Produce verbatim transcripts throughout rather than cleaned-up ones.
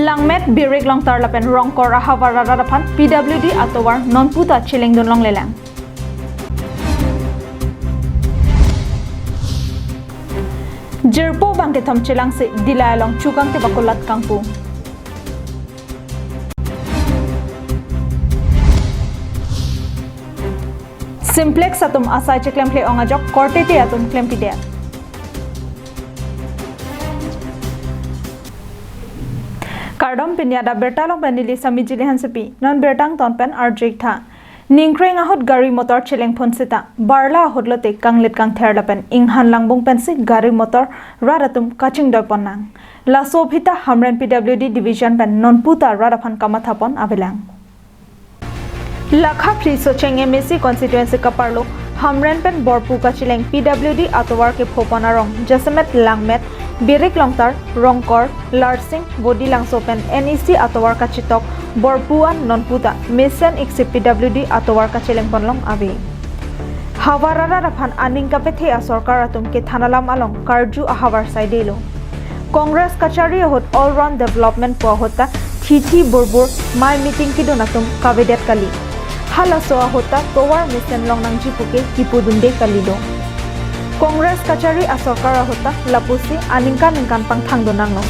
Langmet, Birik Longtar lapen Rongkor ahavar arat aphan P W D atovar nonputa chelengdun longlelang. Jirpo bangkethom chelangsi Dillai along Chukangtip akulat kangpu. Simplex atum asai cheklemkle-ong ajok korte-te atum klempidet. Kardom, pini adap birta along pen neli Sami Jili Hansepi. Non birta angton pen arju-ik tha. Ningkreng ahut gari motor chelengphun seta, barla ahut lote kanglit kangther lapen inghan langbung pensi gari motor rat atum kachingdoipon nang. Laso aphi ta Hamren P W D division pen nonputa rat aphan kamathapon avelang. Lakha phli Socheng M A C constituency kaparlo Hamren pen Borpu kacheleng P W D atovar kephopon arong jasemet Langmet, Birik Longtar, Rongkor, Larsing, Vodilangso pen N E C atovar kachetok Borpu an nonputa mesen iksi P W D atovar kachelengponlong ave. Havar arat aphan aning kapethe asorkar atum kethan alam along karju ahavar saidelo. Congress kachari ahut all round development pu ahut ta thithi burbur mai meeting kedun atum kavedet kali. Halaso ahut ta tovar mesen longnangji puke kipudunde kalilo. Congress kachari asorkar ahut ta lapusi aningkan ningkan pangthangdun nanglo.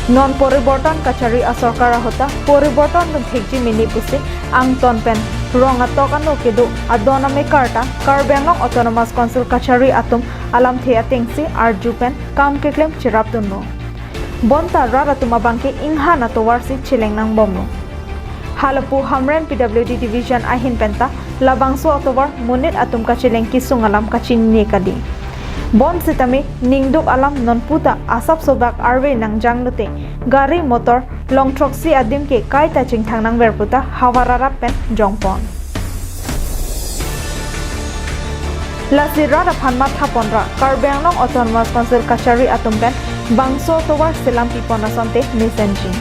Non poriborton kachari asorkar ahut ta poriborton dunthekji mene pusi angton pen rong atok ano kedo adon amekar ta Karbi Anglong Autonomous Council kachari atum alamthe atengsi arju pen kam keklem cherapdunlo. Bonta rat atum abangke inghan atovarsi cheleng nangbomlo. Halapu Hamren P W D division ahin penta labangso atovar monit atum kacheleng kesung alam kachinine kali. Bonsitame ningduk alam nonputa asapso bak arve nangjang lote gari motor longthroksi adim ke kaita chingthang nangver puta havar arat pen jongpon. Lasi rat aphan mathapon ra Karbi Anglong Autonomous Council kachari atum pen bangso atovar selam pipon asonte mesenji.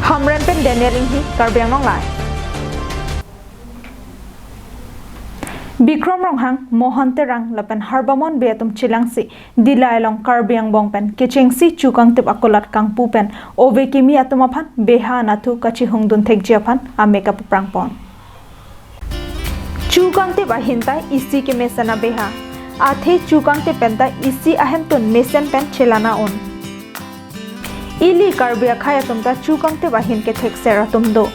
Hamren pen Daniel Inghi, Karbi Anglong Live. Bikrom Ronghang, Mohan Terang lapen Harbamon Bey atum chelangsi Dillai along Karbi angbong pen kechengsi Chukangtip akulat kangpu pen ove kimi atum aphan beha anathu kachihungdun thekji aphan amek apaprangpon. Chukangtip ahin ta isi kemesen abeha. Athe Chukangtip penta isi ahemtun mesen pen chelana un. Ili Karbi akhei atum ta Chukangtip ahin kethekser atum do.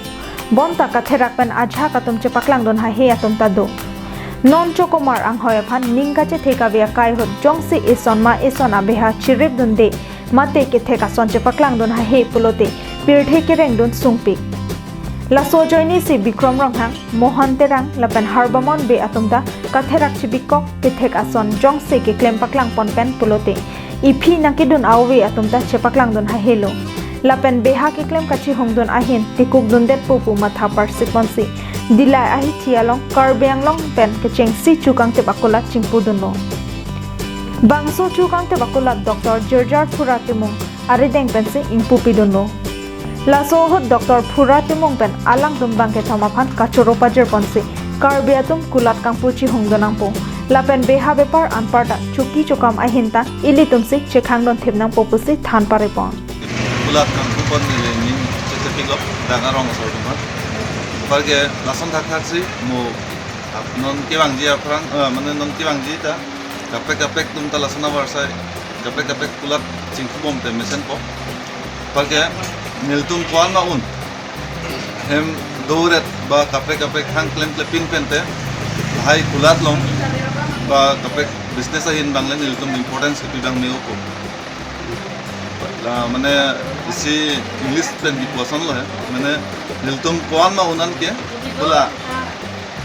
Bonta katherak pen ajahak atum chepaklangdun hahe atum ta do. Non Chokomar anghoi aphan ning kachethe kave akai ahut jongsi eson ma eson abeha chiripdunde mate kethek ason chepaklangdun hahe pulote pirthe kerengdun sungpik. Laso ajoinesi Bikrom Ronghang, Mohan Terang lapen Harbamon Bey atum ta katherak chibikok kethek ason jongsi keklem paklangpon pen pulote iphi nangkedun a-ove atum ta chepaklangdun hahelo. Lapen beha keklem kachihungdun ahin tikukdundetpo pu matha parsiponsi Dillai ahithi along Karbi Anglong pen kechengsi Chukangtip akulat chingpudunlo. Bangso Chukangtip akulat Doctor Jirjar Phura Timung arideng pensi ingpupidunlo. Laso ahut Doctor Phura Timung pen alangtum bangkethom aphan kachoro pajirponsi Karbi atum kulat kangpu chihungdun nangpo. Lapen beha bepar anparta chuki chukam ahin ta ilitumsi chekhangdun thip nangpo pusi than paripon. Kulat kangpupon neli ning chetepiklok dang arong asor atum aphan. Apar ke lason thakthaksi mo ap-, non kevangji aphrang, eh, mane non kevangji ta kaprek kaprek atum ta lason avarsai kaprek kaprek kulat chingpubom te mesenpo. Apar ke nelitum ko-an ma un hem doret ba kaprek kaprek hang klemklepin pen te lahai kulat along ba kaprek business ahin abang le nelitum importance kepi abang me-opo. La, mane isi English pen kipu asonlo he. Mane nelitum ko-an ma un anke pu la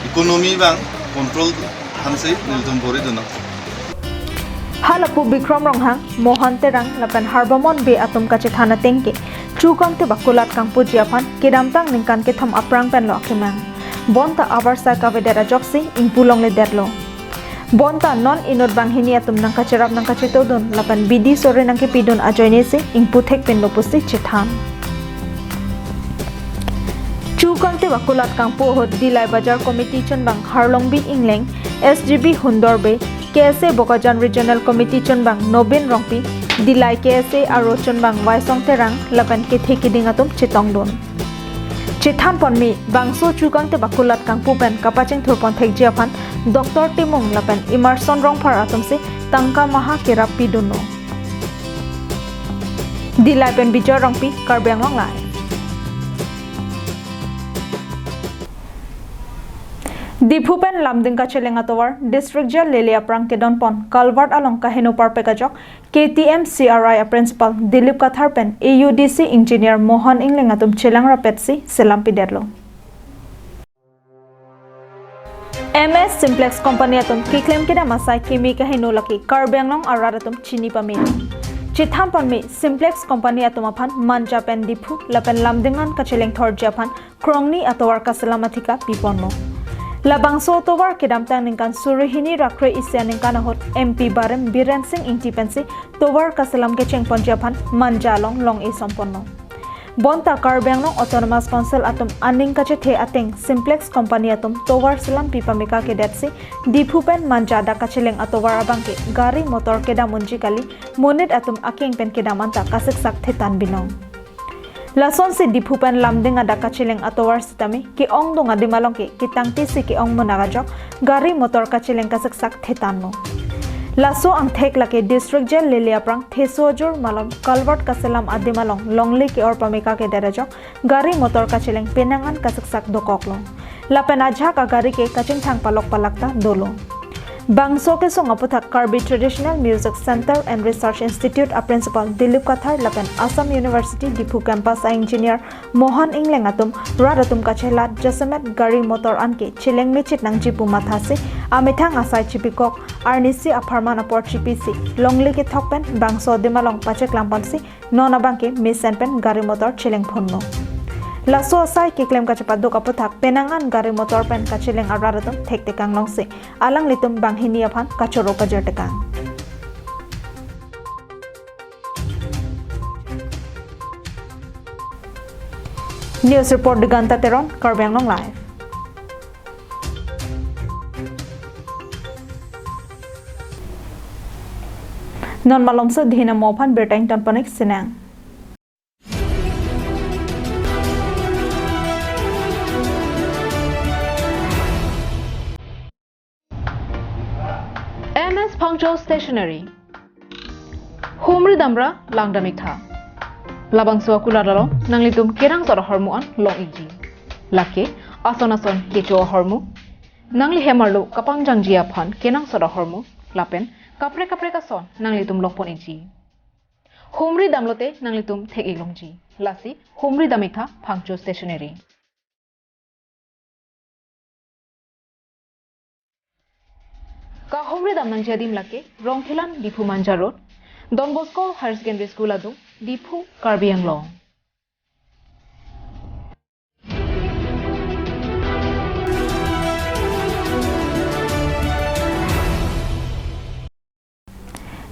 economy abang control aphansi nelitum boridun nang. Halapu Bikrom Ronghang, Mohan Terang lapen Harbamon Bey atum kachethan ateng ke Chukangtip akulat kangpuji aphan kedamtang ningkan kethom aphrang penlo akemang. Bonta avarsai kavedet ajoksi ingpu longledetlo. Bonta non inut banghini atum nangkacherap nangkachetodun lapen bidi sore nangkepidun ajoinesi ingpu thekpinlo pusi chethan. Chukangtip akulat kangpu ahut Dillai Bazar Committee chunbang Harlongbi Ingleng, S G B Hundor Bey, K S A Bokajan Regional Committee chunbang Nobin Rongpi, Dillai K S A aro chunbang Waisong Terang lapen kethe keding atum chetongdun. Chethanponme, bangso chukangte bakulat kangpu pen kapachingthurpon thekji aphan Doctor Timung lapen Emerson Rongphar atumsi tangka maha kerap pidunlo. Dillai pen Bijoy Rongpi, Karbi Anglong Live. Diphu pen Lumding kacheleng atovar, District Jail Lele aphrang kedonpon culvert along kaheno parpek ajok, K T M C R I a Principal Dilip Kathar pen A U D C Engineer Mohan Engleng atum chelang rapetsi selam pidetlo. M S Simplex Company atum keklem kedam asai keme kaheno lake Karbi Anglong arat atum chini pame. Chethanponme, Simplex Company atum aphan Manja pen Diphu lapen Lumding an kacheleng thorji aphan krongni atovar kaselam athika piponlo. Labangso atovar kedamtang ningkan suri hini ra kre-isi aningkan ahut M P Barim Biren Singh Ingti pensi tovar kaselam kechengponji aphan Manja along long-e somponlo. Bonta Karbi Anglong Autonomous Council atum aning kachethe ateng Simplex Company atum tovar selam pipame kakedetsi Diphu pen Manja adak kacheleng atovar abangke gari motor kedam unji kali, monit atum akeng pen kedam anta kasiksak thetan binong. Lasonsi Diphu pen Lumding adak kacheleng atovar sitame ke-ongdung adim along ke ketangtisi ke-ong munak ajok gari motor kacheleng kasiksak thetanlo. Laso angthek lake District Jail Lele aphrang theso ajur malom culvert kaselam adim along longle ke-or pame kakedet ajok gari motor kacheleng penang an kasiksak dokoklo. Lapen ajahak agari ke kachingthang palok palak ta dolo. Bangso kesung aputhak Karbi Traditional Music Center and Research Institute a Principal Dilip Kathar lapen Assam University Diphu Campus a Engineer Mohan Engleng atum rat atum kachelat jasemet gari motor anke cheleng mechit nangji pu mathasi amethang asai chipikok arnisi apharman apor chipisi longle kethok pen bangso adim along pacheklamponsi non abangke mesen pen gari motor chelengphunlo. Laso asai keklem kachepaduk aputhak penang an gari motor pen kacheleng arat atum thektekang longsi alanglitum banghini aphan kachoro kajirtekang. News report Diganta Teron, Karbi Anglong Live. Non malomso dihina mo aphan birta ingtonpon-ik sinang. M S Phangcho Stationery. Humri damra langdam-iktha. Labangso akulat along nanglitum kenangsot ahormu an long-ikji. Lake ason ason kecho ahormu, nangli hem arlo kapangjangji aphan kenangsot ahormu, lapen kaprek kaprek ason nanglitum longpon-ikji. Humri damlote nanglitum thek-ik longji. Lasi humri dam-iktha Phangcho Stationery. Kahumri damnangji adim lake Rongkhelan Diphu Manja Road, Don Bosco Higher Secondary School adung, Diphu, Karbi Anglong.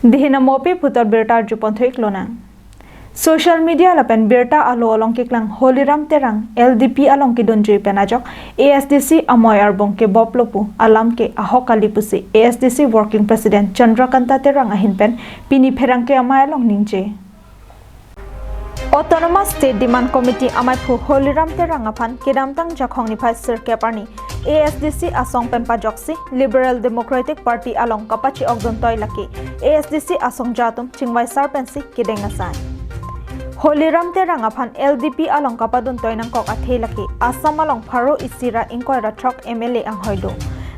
Dihina mopi phutot birta arjupon thu-ik lonang. Social media lapen birta alo along keklang Holiram Terang L D P along kedunjui pen ajok A S D C amoi arbong keboplo pu alam ke ahok kali pusi A S D C Working President Chandrakanta Terang ahin pen pini pherangke amei along ningje. Autonomous State Demand Committee amaiphu Holiram Terang aphan kedamtang Jakhong niphai sirkep arni A S D C asong pen pajoksi Liberal Democratic Party along kapachi-okdun toi lake A S D C asongja atum chingvaisar pensi kedeng asai. Holiram Terang aphan L D P along kapadun toi nangkok athe lake Assam along pharo isi ra ingkoi ra throk M L A anghoi do.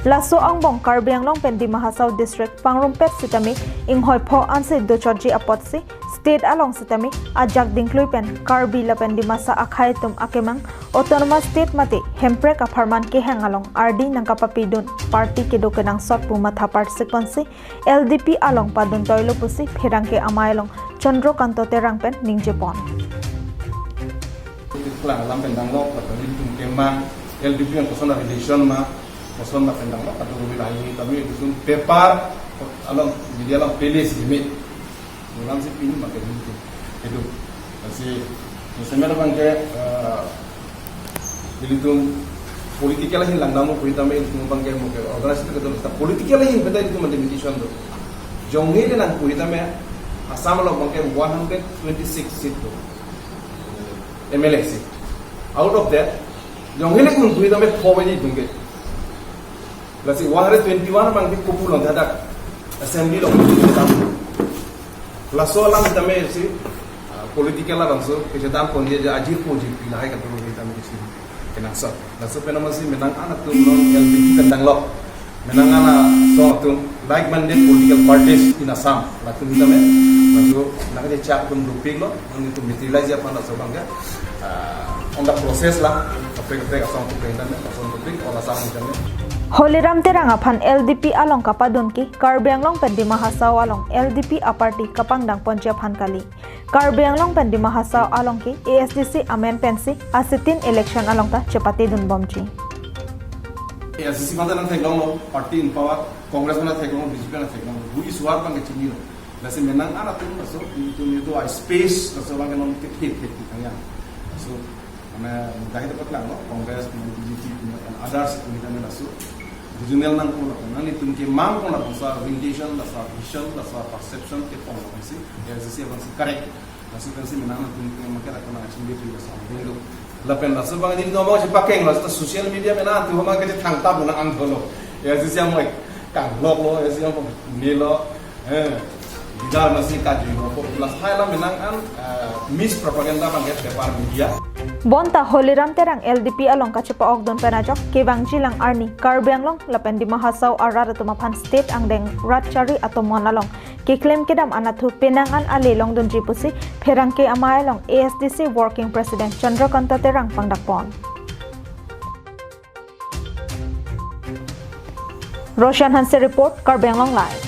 Laso angbong Karbi Anglong pen Dima Hasao District pangrumpet sitame inghoi pho ansi dochotji apotsi state along sitame ajak dingklui pen Karbi lapen Dimasa akhei atum akemang Autonomous State mate Hemprek apharman kehang along ardi nangkapapidun party kedo kenangsot pu matha parsikponsi L D P along padun toilo pusi pherangke amei along Chandrakanta Terang pen ningjepon. Keklang alam pen danglo, kata ilitum kemang, L D P yang koson relation ma, koson ma pen danglo, kata kami lahi, kami ilitum paper, along, media along pele si jimit. Ulang si pini makai ilitum. Itu. Kasi, sebenarnya bang ke, eh, ilitum political ahin langdam mo pu tame ilitum bang ke mo ke organization ke dolo. Political ahin beta ilitum mandi mission do. Jongni le nang pu tame Assam along abangke one hundred twenty-six seat do, M L A seat. Out of that, jong hile kun kui tame pho bani dungke. Lasi one hundred twenty-one abangke kopu along hadak assembly along. Laso alam tame si, ah, political along so, kejedan pon dia aja ajir po ji pilahai kan tame si. Kenangsot. Laso pen amatsi menang an atum non L D P pen danglok. Menang an aso atum like-minded political parties in Assam. Latum tame. Laso nang je chak atum dopik lo. Nang itu materialize aphan laso abangke. Ah, on the process la. Kaprek kaprek aso atum pen tame. Aso atum pen. Ola Assam tame. Holiram Terang aphan L D P along kapadun ke Karbi Anglong pen Dima Hasao along L D P aparty kapangdang ponji aphan kali. Karbi Anglong pen Dima Hasao along ke A S D C amen pensi a-sit-in election along ta chepatedun bomji. A S D C mate nang theklonglo, party in power, Congress mate theklonglo, B J P mate theklonglo, bu iswar bang kechinilo. Lasi menang an atum, laso itu itu a space, laso abangke non ke hit hit kang yang. Laso mane dahit dapat lang, no? Congress, kemudian B J P, kemudian others, kemudian laso regional nang pon lapen nanglitum kemang pon lapen sa orientation, laso vision, laso perception kepon lapen si, A S D C abang si correct. Laso pensi menang nanglitum ke makai lapen nang aching dia laso abang lo. Lapen laso abang di nomor si pakeng laso social media menang tu hama ke thang tap nang ang dolo. A S D C amoi kang lok lo, A S D C amoi ni lo. Eh, leader masi kaju mo plus hai la menang an, eh, mispropaganda abangke bepar media. Bonta Holiram Terang L D P along kachepa-okdun pen ajok kevangji lang arni Karbi Anglong lapen Dima Hasao arat atum aphan state angdeng rat chari atomon along keklem kedam anatthu penang an ale longdunji pusi pherangke amei along A S D C Working President Chandrakanta Terang pangdakpon. Roshan Hanse report, Karbi Anglong Live.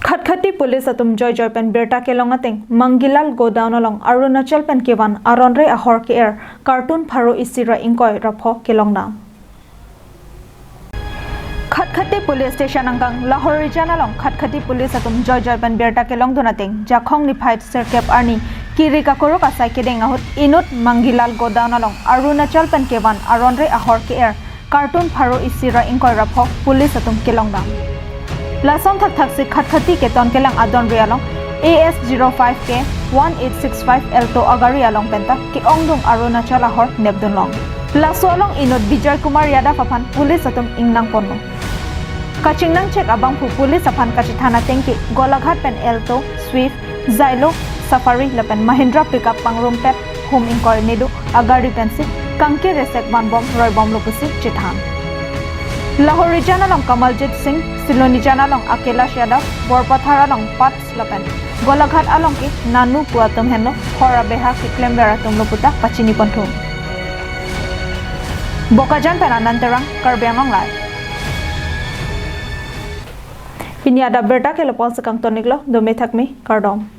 Khatkhati police atum joijoi pen birta kelong ateng Mangilal godown along Arunachal pen kevan aron-re ahor ke-er carton pharo isi ra ingkoi ra pho kelongdam. Khatkhati Police Station angkang Lahorijan along Khatkhati Police atum joijoi pen birta kelongdun ateng Jakhong niphai sirkep arni kiri kakorok asai kedeng ahut inut Mangilal godown along Arunachal pen kevan aron-re ahor ke-er carton pharo isi ra ingkoi ra pho police atum kelongdam. Lason thakthaksi Khatkhati keton kelang adon-re along A S zero five K one eight six five Alto agari along penta ke-ongdung Arunachal ahor nepdunlong. Laso along inut Bijoy Kumar Yadav aphan police atum ingnang ponlo. Kachingnang chek abangphu police aphan kachethan ateng ke Golaghat pen Alto, Swift, Xylo, Safari lapen Mahindra pickup pangrumpet hum ingkoi nedu agari pensi kangke resek vanbom roibomlo pusi chethan. Lahorijan along Kamaljit Singh, Silonijan along Akailash Yadav, Borpathar along Pat lapen Golaghat along ke Nanu pu atum henlo hor abeha keklemver atumlo puta pachini ponthu. Bokajan pen Anand Terang, Karbi Anglong Live. Pini adap birta ke lapu-an si kangton-iklo, dome thakme, kardom.